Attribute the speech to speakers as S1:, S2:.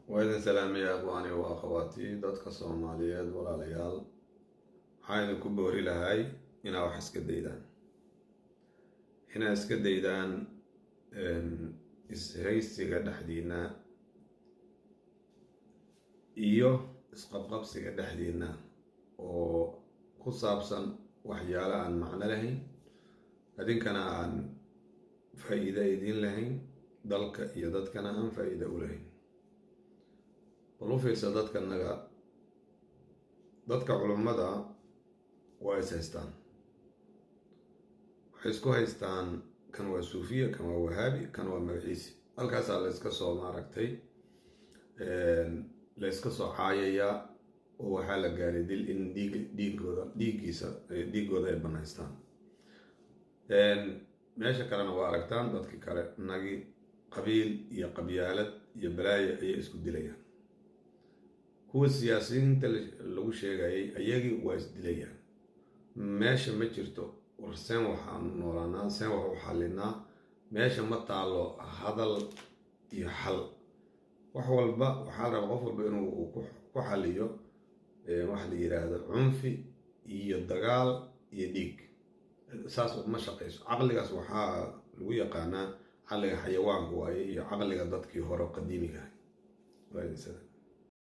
S1: Waa idin salaamaya, ikhwaani wa akhawaati, dadka Soomaaliyeed. Walaalayaal, waxaan idinku boori lahay inaa wax iska daydaan, inaa iska daydaan ishaysiga dhexdiina iyo isqabqabsiga dhexdiina oo ku saabsan waxyaalo aan macno lahayn, adinkana aan faa'iide idiin lahayn, dalka iyo dadkana aan faa'iide u lahayn. Bal u fiirsa dadkanaga, dadka culummada waa is haystaan. Waxay isku haystaan kan waa suufiya, kan waa wahaabi, kan waa magaciisi. Halkaasaa layska soo maaragtay, layska soo caayayaa oo waxaa la gaaray dil in dhiig dhiigooda dhiiggiisa dhiigooda ay banaystaan. Meesha kalena waa aragtaan, dadkii kale nagi qabiil iyo qabyaalad iyo balaayo ayay isku dilayaan. Kuwa siyaasiyiinta lagu sheegayay ayagii waa isdilayaan. Meesha ma jirto war seen waxaan noolaanaa, seen wax u xalinaa. Meesha ma taalo hadal iyo xal. Wax walba waxaa la rabaa qof walba inuu ku xaliyo waxa la yiraahdo cunfi iyo dagaal iyo dhiig. Saas ma shaqayso. Caqligaas waxaa lagu yaqaanaa caqliga xayawaanka waaye iyo caqliga dadkii hore qadiimiga ah.